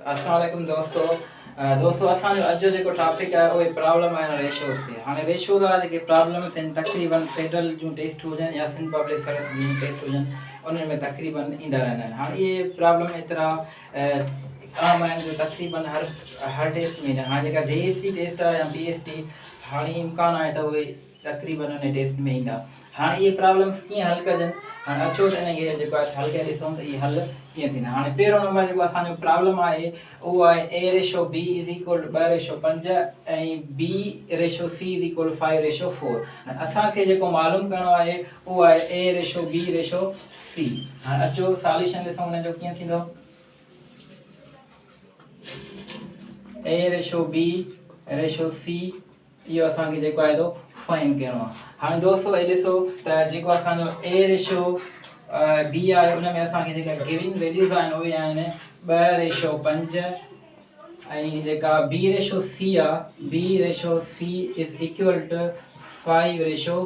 السلام عليڪم دوستو دوستو اسان جو اڄ جو جيڪو ٽاپڪ آهي اهي پرابلم آهن ريشوز تي. هاڻي ريشوز وارا جيڪي پرابلمس آهن تقريبن فيڊرل جون ٽيسٽ هجن يا سنڌ پبلڪ سروس جون ٽيسٽ هجن انهن ۾ تقريبن ايندا رهندا آهن. هاڻي اهي پرابلم ايترا عام آهن جو تقريبن هر هر ٽيسٽ ۾ ايندا آهن. هاڻي جيڪا جي ايس ٽي ٽيسٽ آهي يا پي ايس ٽي، هاڻي امڪان آهي ته اهي تقريبن ان ٽيسٽ ۾ ايندا. هاڻي اهي پرابلمس ڪيئن حل ڪجن، هاڻي اچو ته ان کي جيڪو آهي حل ڪري ڏسون ته اهي حل ڪيئن ٿيندا. هاڻي پهريون نمبر جيڪو اسان جو پرابلم آهي اهو آهي A ratio B is equal to 2 ratio 5 ۽ B ratio C is equal to 5 ratio 4. هاڻي اسان کي جيڪو معلوم ڪرڻو آهي اهو آهي اي ريشو بي ريشو سي. هاڻي اچو ساليوشن ڏسون ان جو ڪيئن ٿيندو. اي ريشو بي ريشو سي اهو اسان کي جيڪو آهي سو فائنڊ ڪرڻو آهي. هاڻي دوستو هي ڏسو ته جيڪو اسان جو اي ريشو بي آهي ان ۾ اسان کي جيڪا گيون ويليوز آهن اهي آهن 2 ريشو 5 ۽ جيڪا بي ريشو سي آهي B ratio C is equal to 5 ratio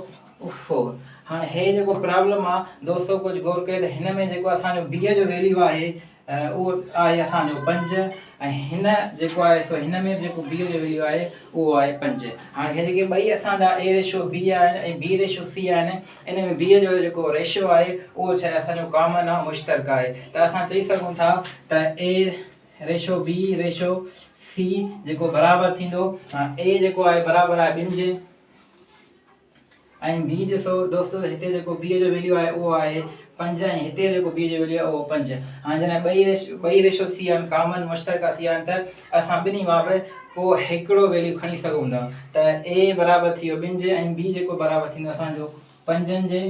4. هاڻي هي جيڪو پرابلم آهي دوستو ڪجهه غور ڪيو ته هن ۾ جيڪو اسان جو بي جو ويليو آهي اهو آهي اسان جو 5 ۽ هن جيڪو آهي سو هن ۾ به جيڪو بي جو ويليو آهي اهو آهي 5. هاڻي هي جيڪي ٻئي اسان جا اي ريشو بي آهن ۽ بي ريشو سي آهن ان ۾ بي جو جيڪو ريشو آهي اهو ڇا آهي اسان جو ڪامن آهي مشترڪ آهي ته اسان چئي سگهون ٿا ته اي ريشو بي ريشو سي جيڪو برابر ٿيندو اي جيڪو آهي برابر آهي 2 جي ۽ بي ڏسو دوستو ته هتي جيڪو بي جو ويليو آهي اهو آهي 5 ۽ هتي جيڪو بي جو ويليو آهي اهو 5. هاڻي جڏهن ٻئي ريشو ٿي ويا آهن ڪامن مشترڪه ٿي ويا آهن ته اسان ٻنهي مان به ڪو هڪڙو ويليو کڻي سگهون ٿا ته اي برابر ٿي ويو 2 جي ۽ بي جيڪو برابر ٿيندو اسان جو 5 جي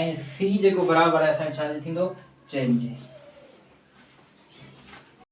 ۽ سي جيڪو برابر آهي اسان جو ڇا جي ٿيندو 4 جي.